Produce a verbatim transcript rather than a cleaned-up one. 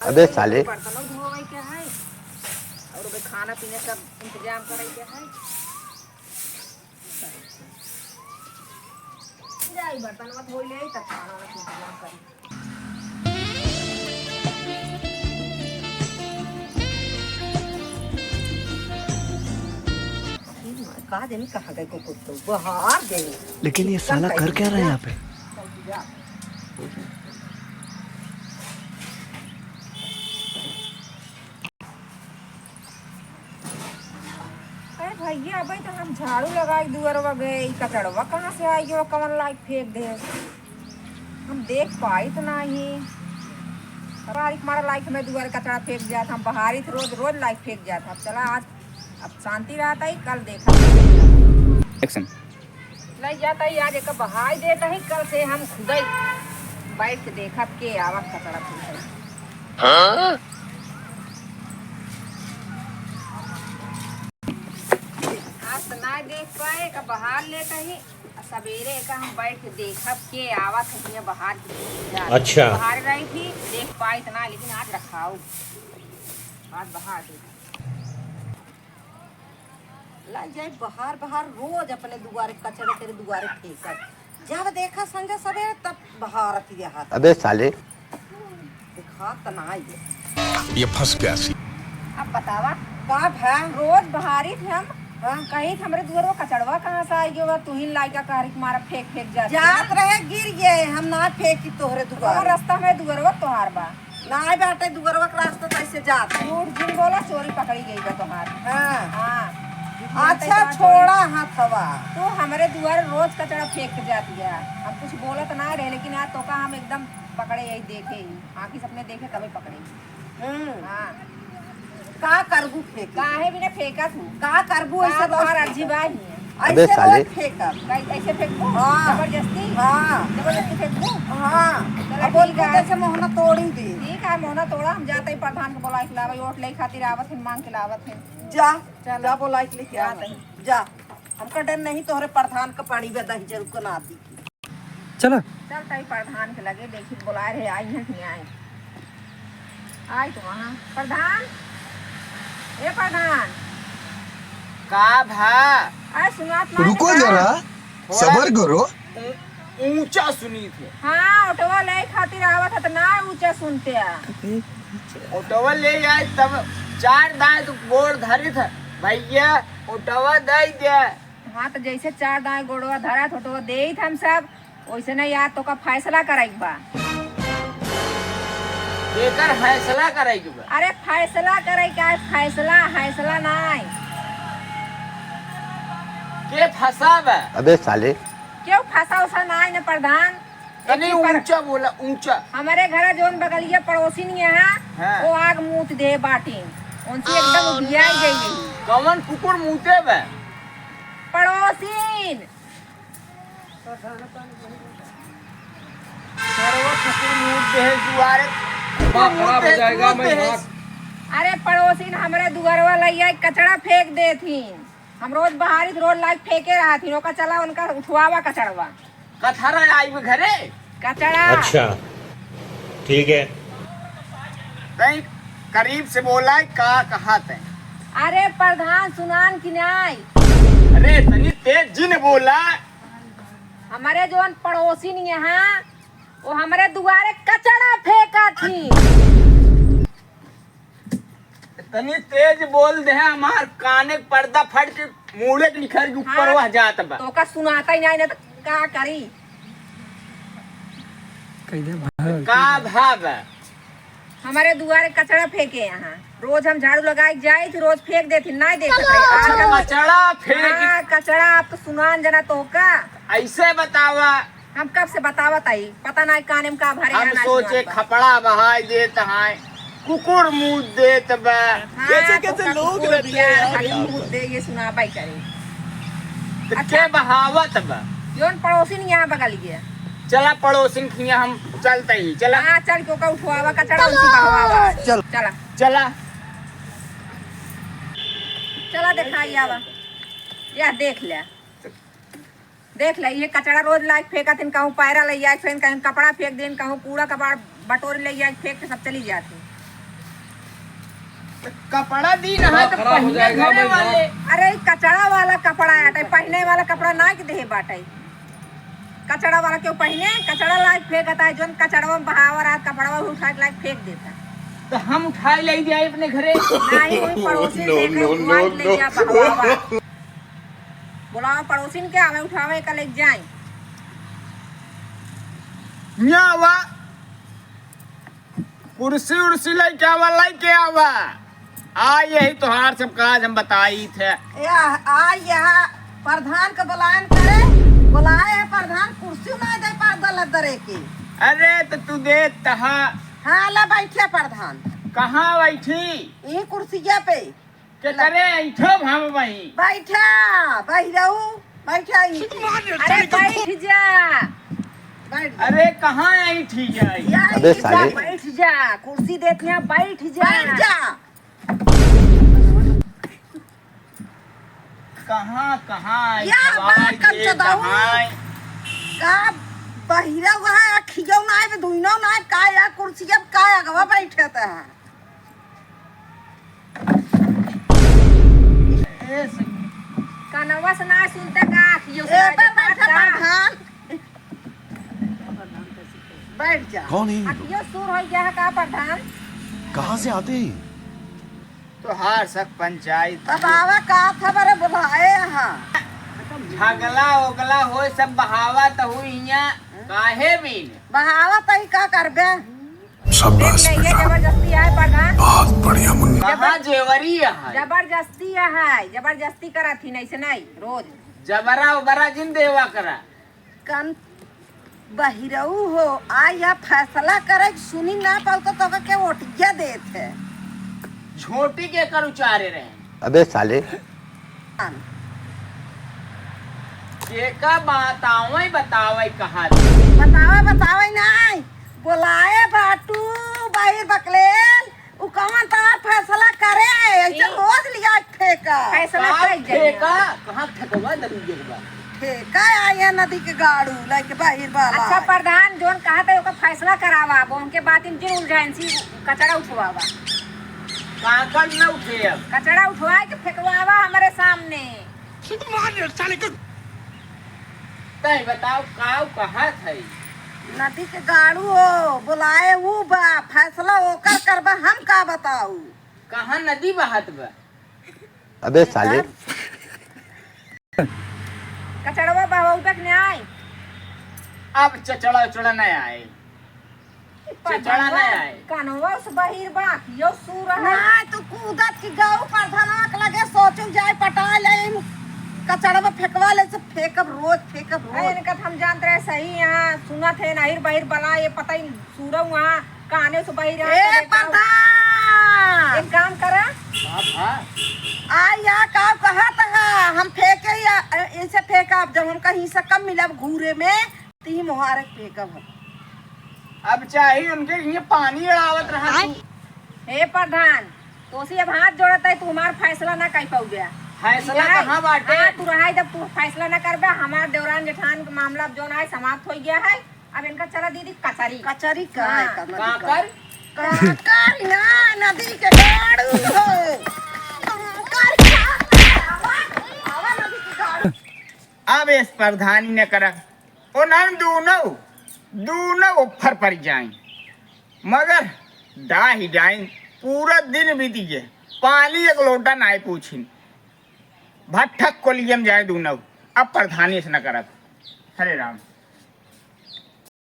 अबे साले। बर्तनों धोवे के है और ओमे खाना पीना सब इंतजाम करे के है। जाई बर्तनवा धोई ले, तब खाना वाना के इंतजाम करी। का जानी कहाँ गए कुकुर तो, बहार गए। लेकिन ये साला कर क्या रहा है यहाँ पे? अरे भैया, अबे तो हम झाड़ू लगाई दुअरवा गए, ई कचड़वा कहाँ से आई गयो, कवन लाइक फेंक दे? हम देख पाई तो नाही। बाहर मारा लाइक हमें दुआरे कचड़ा फेंक जात, हम बहारित रोज, रोज लाइक फेंक जात। अब चला आज, अब शांति रहता ही, कल देखा। एक्शन। नहीं जाता ही, आज एक बहाई देता ही, कल से हम खुदे बैठ के देखब के आवत कचड़ा फेंक। हाँ? आज तो ना देख पाए, एक बहार लेता ही। आ सबेरे का हम बैठ के देखब के आवत है, हियाँ बहार के जा। अच्छा। बहार रही थी, देख पाई इतना, लेकिन आज रखाओ, आज बहार दे। ला जाए बहार, बहार रोज अपने दुआरे कचड़े तेरे दुआरे फेंकत। जब देखा संझा सबेरे तब बहारत ही रहत। अबे साले। दिखात त ना आई है। ये फंस गया सी। अब बतावा। का भा? रोज बहारी थे हम। हाँ। कही थे हमरे दुआरवा कचड़वा कहाँ से आई गयो बा? तू ही लाइका कहरी के मारा फेंक फेंक जात जात है। रहे गिर गए, हम ना फेंकी तोहरे दुआर। तोहर रास्ता में दुआरवा तोहार बा। ना आई बाटे दुआरवा के रास्ता तो ऐसे जात है। झूठ जिन बोला, चोरी पकड़ी गई बा तोहार। हाँ। हाँ। अच्छा, छोड़ा हाथवा। तू हमरे दुआर रोज कचड़ा फेंक के जाती है। हम कुछ बोलत ना रहे, लेकिन आज तोका हम एकदम पकड़े, यही देखे ही, आँखी सपने देखे तबे पकड़े। हम्म। हाँ। का करबू फेंक? काहे बिना फेंका तू? का करबू का ऐसे रोज तोहार फेंकब? अजीबा ही है। अबे ऐसे साले। रोज फेंकब। कै-, ऐसे फेंकबू? हाँ। जबरदस्ती? हाँ। जबरदस्ती फेंकबू? हाँ। चला अब बोल ठीक है। कैसे मोहना तोड़ी दी? ठीक है, मोहना तोड़ा, हम जाते ही प्रधान के बोला के लावे, वोट ले खातिर आवत है, मांग के लावत है। जा, चल। जा बोला के लेके जा आ। तही। जा। हमका डर नहीं, तोहरे प्रधान का पानी बे दही जरूर को ना दी। चला। चल, तई प्रधान के लगे देखी, बोलाए रहे, आई है कि नहीं आई? आई तो वहाँ। प्रधान, ए प्रधान। का भा? अरे सुनात ना रुको का? जरा, थोड़ा सबर करो। ऊ-, ऊंचा सुनी थे। हाँ, ओटवा ले खातिर आवत है, त ना ऊंचा सुनते आ। ओटवा ले आए तब चार दाएं तो गोड़ धरी था, भैया, ओटवा दे दे। हाँ, तो जैसे चार दाएं गोड़वा धरा था, तो देइत हम सब, वैसे नहीं यार, तोका फैसला करे के बा। केकर फैसला करे के बा? अरे फैसला करे के है, फैसला, फैसला नहीं। के फंसा बा? अबे साले। क्यों फंसा उसा नहीं न प्रधान? तनी एक ही पर ऊंचा बोला, ऊंचा। हमारे घर जोन बगलिया पड़ोसिन यहाँ, हाँ। वो आग मूत दे बाटिन, उनसे एकदम उबियाई गई। कवन कुकुर मूते बा? पड़ोसिन। सरवा कुकुर मूत दे दुआरे, कुकुर दिमाग मूत खराब हो दे, जाएगा, मूत मैं दे। बात अरे पड़ोसिन हमरे दुआरवा लइया कचड़ा फेंक देथिन। हम रोज बहारित, रोज लाइक फेंके रहथिन। ओका चला उनका उठवावा कचड़वा। कथरा आई घरे। कचड़ा। अच्छा, ठीक है। तई करीब से बोला, का कहा तई? अरे प्रधान सुनान कि नाई? अरे तनी तेज जिन बोला। हमारे जौन पड़ोसिन यहाँ, वो हमरे दुआरे कचड़ा फेंका थी। तनी तेज बोल दे, हमार काने के पर्दा फट के मूड़े के निखर के ऊपर हाँ, वह जात बा। तोका सुनाता ही नहीं, नहीं तो का करी? कह दे भाग। का भाग? हमारे दुआरे कचड़ा फेंके यहाँ, रोज हम झाड़ू लगाए जाए तो रोज फेंक देती, नहीं देखत रहे। आज हम कचड़ा फेंक हाँ, कचड़ा आप तो सुनान जना तोका। ऐसे बतावा, हम कब से बतावत आई, पता नाई काने में का भरे हम है, ना सोचे सुनात बा। खपड़ा बहाई देत हैं, कुकुर मूत देत बा। हाँ, कैसे, तो कैसे का लोग कुकुर रहते बिया, हैं यार, खाली यहाँ मूत पर। दे, ये सुनाबा ही करे। तो अच्छा। के बहावत बा? जौन पड़ोसिन यहाँ बगल गया। चला पड़ोसिन खिया हम चलते ही, चला। हाँ, चल के ओका उठवावा, कचड़ा उनकी बहवावा। चल। चला। चला। चला देखाई आवा। या देख ले। देख ले, ये कचड़ा रोज लाइक फेंकत हन, कहूँ पैरा ले जाए, फेन कहूँ कपड़ा फेंक देन, कहूँ कूड़ा कबाड़ बटोरी ले जाए, फेंक के सब चली जात हन। कपड़ा दी ना है तो खराब हो पहने जाएगा घरे भाई, वाले। अरे, ई कचड़ा वाला कपड़ा आटे, पहने वाला कपड़ा ना के देहे बाटे। कचड़ा वाला क्यों पहने? कचड़ा लाइक फेंकता है, जोन कचड़वा में बहावर आ, कपड़वा उठा के लाइक फेंक देता। तो हम उठाए ले जाए अपने घरे। नहीं, वही पड़ोसी से कहे, उठवा के ले जा, बहावा। बुलावा पड़ोसिन के, आवे उठावे का लेके जाए। यहाँ आवा, कुर्सी उर्सी लेके आवा, लेके आवा। आ यही तोहार सब काज हम बताई थे। या, आ यह प्रधान के बुलायन करे, बुलाए है प्रधान, कुर्सी ना दे पार दल दरे के। अरे तो तू दे तहा। हाँ, ला बैठे प्रधान। कहाँ बैठी? यही कुर्सिया पे। के करे ऐठो हम वहीं। बैठा, बहिरऊ, बैठा यहीं पे। अरे बैठ जा। बैठ जा। अरे कहाँ ऐठी जाई? या अबे यहीं साले। पे। बैठ जा, कुर्सी देत यहाँ बैठ जा। बैठ जा। कहाँ, कहाँ या ऐठवाई बात कर दे, चदाऊ। कहाँ? का बहिरऊ है, अखियो ना है, दुइनो ना है, का या कुर्सी अब का अगवा बैठे ते हैं? ए सखी। कनवा से ना सुनते का, अखियों से ए, ना पर देखा बैठा का? प्रधान। बैठ जा। कौन है ये लोग? अखियों सूर हो गया है का प्रधान? कहाँ से आते हैं? तोहार सक पंचायत। तब आवा का था बरे बुलाए यहाँ। झगला ओगला होय सब बहावा त हुई हियाँ काहे बीन? बहावा त ही का करबे? शाबाश देख ले, ये बेटा। जबरदस्ती है प्रधान। बहुत बढ़िया मुन्ना। कहाँ जेवरी है? जबरदस्ती है, जबरदस्ती करत ही नहीं से नहीं, रोज। जबरा उबरा जिन देवा करा। कन बहिरऊ हो, आ या फैसला करे के सुनी ना पाऊ तो तोका के ओटिया देत है। झोटी के कर उचारे रहे। अबे साले। के का बतावे बतावे कहा। बतावे बतावे नहीं, बोलाए बाटू बहिर बकलेल, उ कौन तार फैसला करे, ऐसे ई रोज लिया फेंका। फैसला का कइल जाई। फेंका? कहाँ फेंकवा नदी के बा? फेंका आया नदी के गाड़ू, लइके बाहिर बाला। अच्छा प्रधान, जोन कहा था ओकर फैसला करावा, अब उनके बात में जिन उलझाइन सी कचड़ा उठवावा। काकर न उठे अब? कचड़ा उठवा के फेंकवावा हमरे सामने। मार साले को। तै बताओ, काऊ कहा था? नदी के गाड़ू हो, बोलाए ऊ बा, फैसला ओकर करबा, हम का बताऊ? कहाँ नदी बहत बा? अबे साले। कचड़वा बहावे तक न आए। अब चचड़ा उचड़ा न आए। चचड़ा न आए। कनवा से बहिर बा, यो सूर है। ना, तू कूदत की गऊ प्रधानवा के लगे सोचू जाए पटा ले, कचड़वा फेंकवा ले से फेंकब रोज, फेंकब रोज। अरे, इनका तो हम जानत रहे सही, यहाँ सुनत है, नाहिर बहिर बला, ये पता ही सूरऊ वहाँ काने से बहिर ए, है, तो प्रधान! एक काम करा। हाँ, हाँ। आ, या का कहत है? हम फेंके या, ऐसे फेंकब, जब हमका हिस्सा कम मिलब घूरे में, ती मोहारे फेंकब हम। अब चाहे उनके लिए पानी अड़ावत रहा तू। हे प्रधान, तोसी अब हाथ जोड़त है, तू हमार फैसला ना कर पाउबे। फैसला कहाँ बाटे? हाँ, तू रहा, जब तू फैसला ना करबे, हमार देवरान जेठान के मामला अब जोन है, समाप्त हो गया है। अब इनका चला दीदी कचरी। कचरी का हाँ। है, का नदी का? काकर? काकर ना, नदी के गाड़ू हो। काकर का? आवा, आवा नदी के गाड़ू। अब इस प्रधानी ने करा, उन्हन दूनो, दूनो ऊपर पड़ जाए, मगर डाही डाइन पूरा दिन बीत गए, पानी एक लोटा नाय पूछिन। भट्ठक कोलियम जाए दूनो, अब प्रधानी से न करत। हरे राम।